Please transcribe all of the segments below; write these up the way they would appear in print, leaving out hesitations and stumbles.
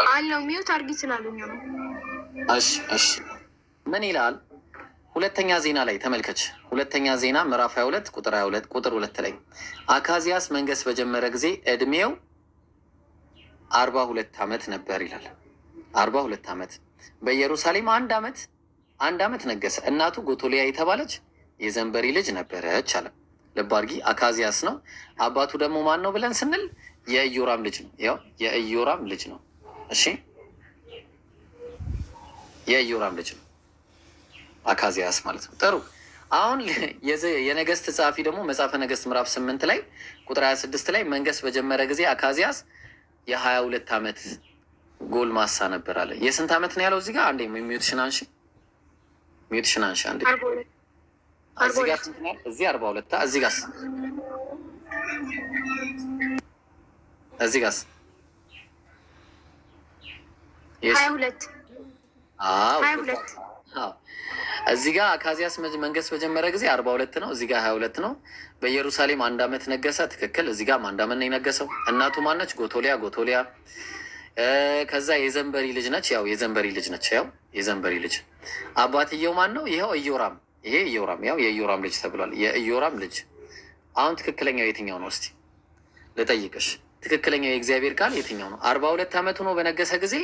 አለው፣ mute አድርጊ ስላሉኝ ነው። እሺ፣ ምን ይላል? ሁለተኛ ዜና ላይ ተመልከች። ሁለተኛ ዜና ምዕራፍ 22 ቁጥር 22 ቁጥር 2 ላይ አካዚያስ መንገስ በጀመረ ጊዜ እድሜው 42 ዓመት ነበር ይላል። 42 ዓመት፣ በኢየሩሳሌም አንድ ዓመት ነገሰ። እናቱ ጎቶሊያ የተባለች የዘንበሪ ልጅ ነበረች አለ። ልብ አድርጊ፣ አካዚያስ ነው። አባቱ ደግሞ ማን ነው ብለን ስንል የኢዮራም ልጅ ነው። ያው የኢዮራም ልጅ ነው። እሺ፣ የኢዮራም ልጅ ነው አካዚያስ ማለት ነው። ጥሩ፣ አሁን የነገስት ጸሐፊ ደግሞ መጽሐፈ ነገስት ምዕራፍ 8 ላይ ቁጥር 26 ላይ መንገስ በጀመረ ጊዜ አካዚያስ የ22 ዓመት ጎልማሳ ነበር አለ። የስንት ዓመት ነው ያለው እዚህ ጋር? አንዴ mute ሽን አንሺ፣ mute ሽን አንሺ አንዴ። እዚህ ጋር ስንት ነው? እዚህ 42። እዚህ ጋርስ? እዚህ ጋርስ? 22፣ 22። እዚህ ጋር አካዚያስ መንገስ በጀመረ ጊዜ 42 ነው። እዚህ ጋር 22 ነው። በኢየሩሳሌም አንድ ዓመት ነገሰ። ትክክል። እዚህ ጋር አንድ ዓመት ነው የነገሰው። እናቱ ማነች? ጎቶሊያ፣ ጎቶሊያ። ከዛ የዘንበሪ ልጅ ነች። ያው የዘንበሪ ልጅ ነች። ያው የዘንበሪ ልጅ። አባትየው ማን ነው? ይኸው ኢዮራም። ይሄ ኢዮራም፣ ያው የኢዮራም ልጅ ተብሏል። የኢዮራም ልጅ። አሁን ትክክለኛው የትኛው ነው? እስቲ ልጠይቅሽ። ትክክለኛው የእግዚአብሔር ቃል የትኛው ነው? 42 ዓመቱ ነው በነገሰ ጊዜ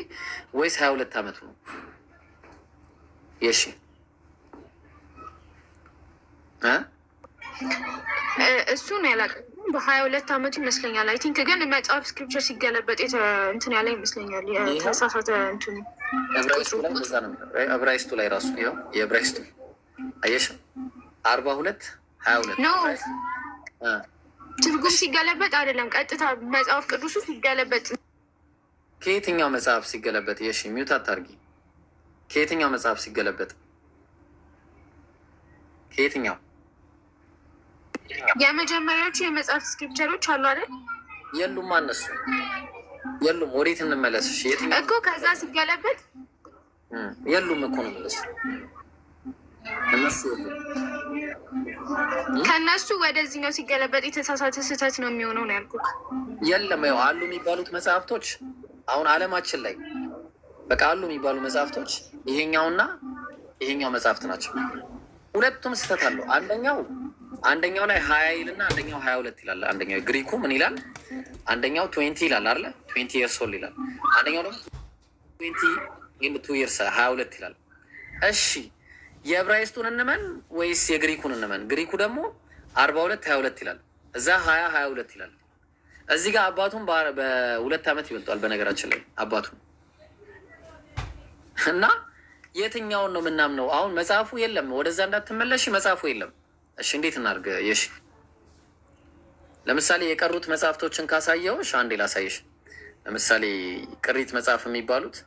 ወይስ 22 ዓመቱ ነው? የሺ እ እሱን ያላውቅም። በ22 አመቱ ይመስለኛል። I think ግን መጽሐፍ scripture ሲገለበጥ እንትን ያለ ይመስለኛል። የተሳሳተ እንትኑ። ዕብራይስጡ ላይ እንደዛ ነው የሚለው። ዕብራይስጡ ላይ ራሱ፣ ይኸው የዕብራይስጡ አየሽ፣ 42 22። No፣ ትርጉም ሲገለበጥ አይደለም፣ ቀጥታ መጽሐፍ ቅዱሱ ሲገለበጥ። ከየትኛው መጽሐፍ ሲገለበጥ? የሺ፣ mute አታርጊ። ከየትኛው መጽሐፍ ሲገለበጥ? ከየትኛው? የመጀመሪያዎቹ የመጽሐፍ scripture ኦች አሉ አይደል? የሉም፣ እነሱ የሉም። ወዴት እንመለስ? እሺ፣ የትኛው? እኮ ከዛ ሲገለበጥ። የሉም እኮ ነው የምልሽ። እነሱ የሉም። ከእነሱ ወደዚህኛው ሲገለበጥ የተሳሳተ ስህተት ነው የሚሆነው ነው ያልኩት። የለም፣ ያው አሉ የሚባሉት መጽሐፍቶች፣ አሁን ዓለማችን ላይ በቃ አሉ የሚባሉ መጽሐፍቶች ይሄኛውና ይሄኛው መጽሐፍት ናቸው። ሁለቱም ስህተት አለው። አንደኛው ላይ 20 ይልና አንደኛው 22 ይላል። አንደኛው ግሪኩ ምን ይላል? አንደኛው 20 ይላል አይደለ? 20 years old ይላል። አንደኛው ደግሞ 22 years፣ 22 ይላል። እሺ፣ የዕብራይስጡን እንመን ወይስ የግሪኩን እንመን? ግሪኩ ደግሞ 42 22 ይላል። እዛ 20 22 ይላል። እዚህ ጋር አባቱን በ2 ዓመት ይበልጧል። በነገራችን ላይ አባቱ እና የትኛውን ነው የምናምነው? አሁን መጽሐፉ የለም። ወደዛ እንዳትመለሽ፣ መጽሐፉ የለም። እሺ፣ እንዴት እናድርግ? የሺ፣ ለምሳሌ የቀሩት መጽሐፍቶችን ካሳየውሽ፣ አንዴ ላሳይሽ። ለምሳሌ ቅሪት መጽሐፍ የሚባሉት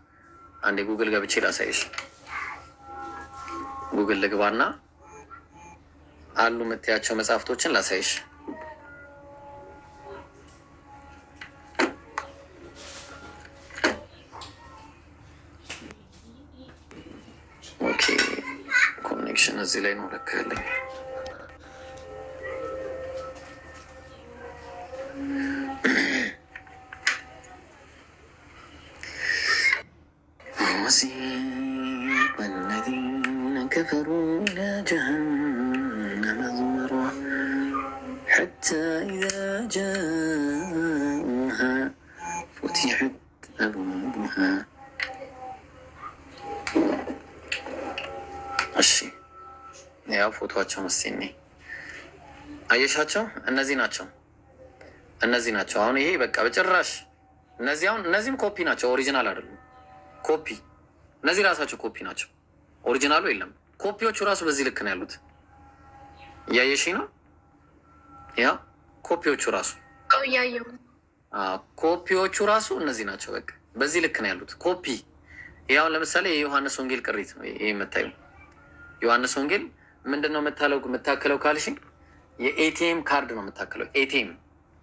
አንዴ ጉግል ገብቼ ላሳይሽ። ጉግል ልግባና አሉ የምትያቸው መጽሐፍቶችን ላሳይሽ። Okay፣ connection እዚህ ላይ ነው ለካ ያለኝ። وسيق الذين كفروا إلى جهنم زمرا حتى إذا جاءوها فتحت أبوابها። እሺ፣ ያው ፎቶቸው መስኒ አየሻቸው? እነዚህ ናቸው፣ እነዚህ ናቸው። አሁን ይሄ በቃ በጭራሽ እነዚህ፣ አሁን እነዚህም ኮፒ ናቸው፣ original አይደሉም። ኮፒ፣ እነዚህ ራሳቸው ኮፒ ናቸው። Original ኡ የለም። ኮፒዎቹ ራሱ በዚህ ልክ ነው ያሉት። እያየሽኝ ነው? ያ ኮፒዎቹ ራሱ እያየሁ። ኮፒዎቹ ራሱ እነዚህ ናቸው። በቃ በዚህ ልክ ነው ያሉት ኮፒ። ይህ አሁን ለምሳሌ የዮሐንስ ወንጌል ቅሪት ነው። ይሄ የምታዩ ዮሐንስ ወንጌል ምንድን ነው የምታክለው ካልሽኝ የ ATM card ነው የምታክለው። ATM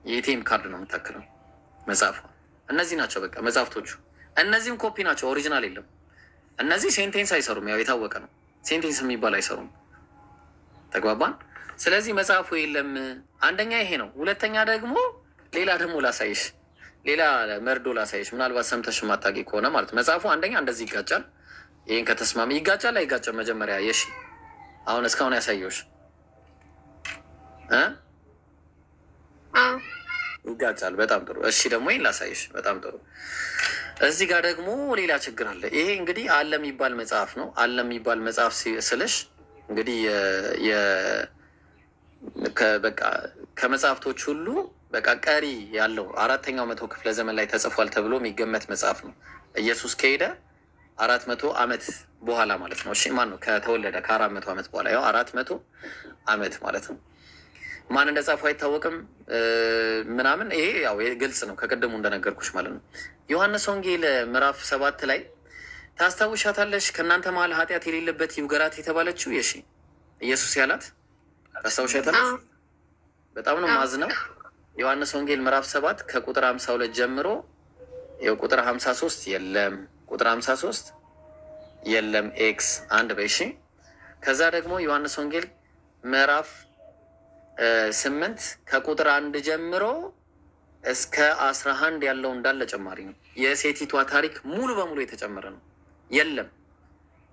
የ ATM card ነው የምታክለው መጽሐፏ። እነዚህ ናቸው በቃ መጽሐፍቶቹ። እነዚህም ኮፒ ናቸው፣ original የለም። እነዚህ sentence አይሰሩም፣ ያው የታወቀ ነው። Sentence የሚባል አይሰሩም። ተግባባን። ስለዚህ መጽሐፉ የለም። አንደኛ ይሄ ነው። ሁለተኛ ደግሞ ሌላ ደግሞ ላሳይሽ፣ ሌላ መርዶ ላሳይሽ፣ ምናልባት ሰምተሽ የማታውቂ ከሆነ ማለት መጽሐፉ አንደኛ እንደዚህ ይጋጫል። ይህን ከተስማሚ ይጋጫል አይጋጭም? መጀመሪያ የሺ አሁን እስካሁን ያሳየውሽ እ ይጋጫል። በጣም ጥሩ። እሺ ደግሞ ይህን ላሳይሽ። በጣም ጥሩ። እዚህ ጋር ደግሞ ሌላ ችግር አለ። ይሄ እንግዲህ አለ የሚባል መጽሐፍ ነው። አለ የሚባል መጽሐፍ ስልሽ እንግዲህ በቃ ከመጽሐፍቶች ሁሉ በቃ ቀሪ ያለው አራተኛው መቶ ክፍለ ዘመን ላይ ተጽፏል ተብሎ የሚገመት መጽሐፍ ነው። ኢየሱስ ከሄደ 400 ዓመት በኋላ ማለት ነው። እሺ ማን ነው ከተወለደ ከ400 ዓመት በኋላ፣ ያው 400 ዓመት ማለት ነው። ማን እንደጻፈው አይታወቅም ምናምን። ይሄ ያው ግልጽ ነው ከቅድሙ እንደነገርኩሽ ማለት ነው። ዮሐንስ ወንጌል ምዕራፍ 7 ላይ ታስታውሻታለሽ? ከእናንተ መሀል ኃጢአት የሌለበት ይውገራት የተባለችው የሺ ኢየሱስ ያላት ታስታውሻታለሽ? በጣም ነው ማዝነው። ዮሐንስ ወንጌል ምዕራፍ 7 ከቁጥር 52 ጀምሮ የቁጥር 53 የለም፣ ቁጥር 53 የለም፣ X አንድ በሺ። ከዛ ደግሞ ዮሐንስ ወንጌል ምዕራፍ 8 ከቁጥር 1 ጀምሮ እስከ 11 ያለው እንዳለ ጭማሪ ነው። የሴቲቷ ታሪክ ሙሉ በሙሉ የተጨመረ ነው። የለም፣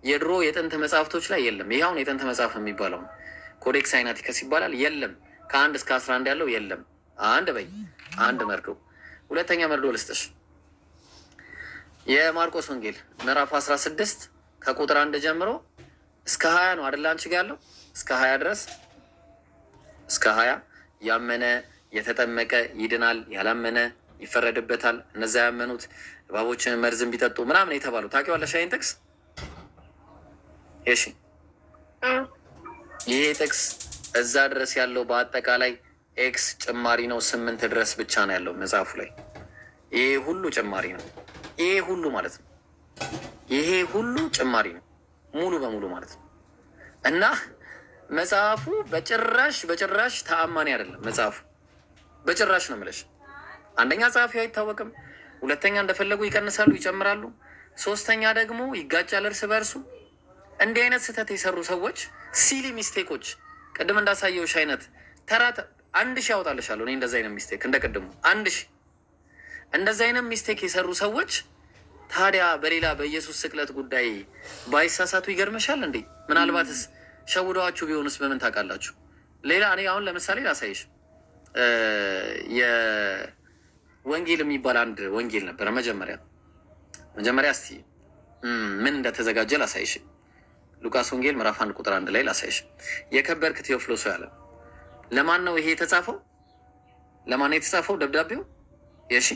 የድሮ የጥንት መጽሐፍቶች ላይ የለም። ይህ አሁን የጥንት መጽሐፍ የሚባለው ነው። Codex Sinaiticus ይባላል። የለም፣ ከ1 እስከ 11 ያለው የለም። አንድ በይ፣ አንድ መርዶ። ሁለተኛ መርዶ ልስጥሽ። የማርቆስ ወንጌል ምዕራፍ 16 ከቁጥር 1 ጀምሮ እስከ 20 ነው አደለ? አንቺ ጋ ያለው እስከ 20 ድረስ፣ እስከ 20 ያመነ የተጠመቀ ይድናል፣ ያላመነ ይፈረድበታል። እነዚያ ያመኑት እባቦችን መርዝን ቢጠጡ ምናምን የተባሉ ታውቂዋለሽ? ይሄን ጥቅስ እሺ፣ ይሄ ጥቅስ እዛ ድረስ ያለው በአጠቃላይ X ጭማሪ ነው። 8 ድረስ ብቻ ነው ያለው መጽሐፉ ላይ። ይሄ ሁሉ ጭማሪ ነው። ይሄ ሁሉ ማለት ነው። ይሄ ሁሉ ጭማሪ ነው ሙሉ በሙሉ ማለት ነው። እና መጽሐፉ በጭራሽ በጭራሽ ተአማኒ አይደለም። መጽሐፉ በጭራሽ ነው የምልሽ። አንደኛ ጸሐፊው አይታወቅም። ሁለተኛ እንደፈለጉ ይቀንሳሉ፣ ይጨምራሉ። ሶስተኛ ደግሞ ይጋጫል እርስ በእርሱ። እንዲህ አይነት ስህተት የሰሩ ሰዎች፣ silly mistake ኦች፣ ቅድም እንዳሳየውሽ አይነት ተራ 1000 ያወጣልሻለሁ እኔ እንደዚህ አይነት mistake፣ እንደ ቅድሙ 1000 እንደዚህ አይነት mistake የሰሩ ሰዎች ታዲያ በሌላ በኢየሱስ ስቅለት ጉዳይ ባይሳሳቱ ይገርምሻል እንዴ? ምናልባትስ ሸውደዋችሁ ቢሆንስ በምን ታውቃላችሁ? ሌላ እኔ አሁን ለምሳሌ ላሳይሽ። የወንጌል የሚባል አንድ ወንጌል ነበረ። መጀመሪያ መጀመሪያ እስቲ ምን እንደተዘጋጀ ላሳይሽ። ሉቃስ ወንጌል ምዕራፍ 1 ቁጥር 1 ላይ ላሳይሽ። የከበርክ ቴዎፍሎስ ያለ ለማን ነው ይሄ የተጻፈው? ለማን ነው የተጻፈው ደብዳቤው? የሺ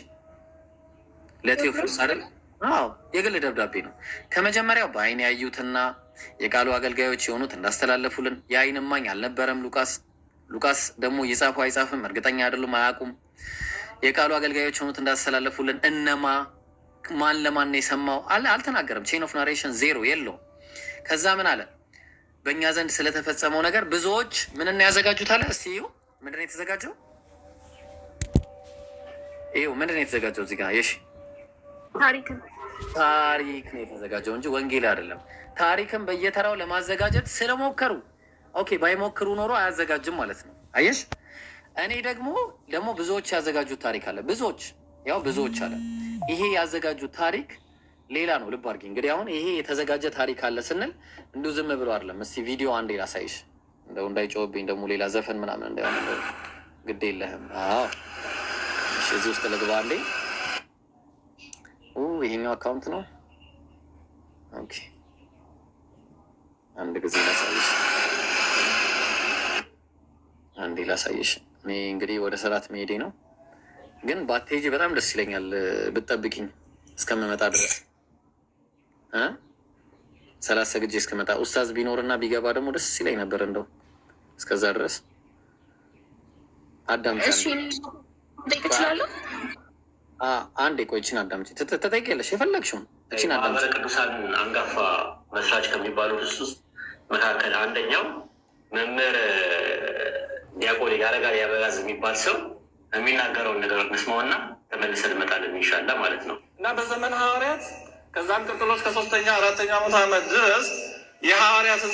ለቴዎፍሎስ አይደል? አዎ የግል ደብዳቤ ነው። ከመጀመሪያው በዓይን ያዩትና የቃሉ አገልጋዮች የሆኑት እንዳስተላለፉልን። የዓይን እማኝ አልነበረም ሉቃስ። ሉቃስ ደግሞ ይጻፉ አይጻፍም እርግጠኛ አይደሉም፣ አያውቁም። የቃሉ አገልጋዮች የሆኑት እንዳስተላለፉልን እነማ ማን ለማን ነው የሰማው አልተናገረም። Chain of narration zero የለውም። ከዛ ምን አለ? በእኛ ዘንድ ስለተፈጸመው ነገር ብዙዎች ምን ያዘጋጁት አለ። እስቲ ይኸው ምንድን ነው የተዘጋጀው? ይኸው ምንድን ነው የተዘጋጀው እዚህ ጋር የሺ? ታሪክን። ታሪክ ነው የተዘጋጀው እንጂ ወንጌል አይደለም። ታሪክን በየተራው ለማዘጋጀት ስለሞከሩ፣ okay፣ ባይሞክሩ ኖሮ አያዘጋጅም ማለት ነው። አየሽ፣ እኔ ደግሞ ብዙዎች ያዘጋጁት ታሪክ አለ። ብዙዎች ያው ብዙዎች አለ። ይሄ ያዘጋጁት ታሪክ ሌላ ነው። ልብ አድርጊ። እንግዲህ አሁን ይሄ የተዘጋጀ ታሪክ አለ ስንል እንዲሁ ዝም ብሎ አይደለም። እስቲ ቪዲዮ አንዴ ላሳይሽ፣ እንደው እንዳይጮህብኝ ደግሞ ሌላ ዘፈን ምናምን እንዳይሆን፣ እንደው ግድ የለህም። አዎ እሺ፣ እዚህ ውስጥ ልግባ አንዴ። ይሄኛው account ነው። Okay፣ አንድ ጊዜ ላሳይሽ፣ አንዴ ላሳይሽ። እኔ እንግዲህ ወደ ሰላት መሄዴ ነው፣ ግን ባትሄጂ በጣም ደስ ይለኛል ብትጠብቂኝ እስከምመጣ ድረስ እ ሰላት ሰግጄ እስክመጣ። ኡስታዝ ቢኖርና ቢገባ ደግሞ ደስ ይለኝ ነበር። እንደው እስከዛ ድረስ አዳምጪ። እሺ፣ ጠይቅ እችላለሁ? አንዴ ቆይ፣ ይህችን አዳምጪ። ትጠይቂያለሽ የፈለግሽውን። እችን አዳምጪ። ማህበረ ቅዱሳን አንጋፋ መስራች ከሚባሉት ውስጥ መካከል አንደኛው መምህር ዲያቆን ያረጋል ያበጋዝ የሚባል ሰው የሚናገረውን ነገር እንስማውና ተመልሰን እንመጣለን ኢንሻላህ ማለት ነው። እና በዘመን ሐዋርያት ከዛም ቀጥሎ እስከ ሶስተኛ አራተኛ መቶ ዓመት ድረስ የሐዋርያትን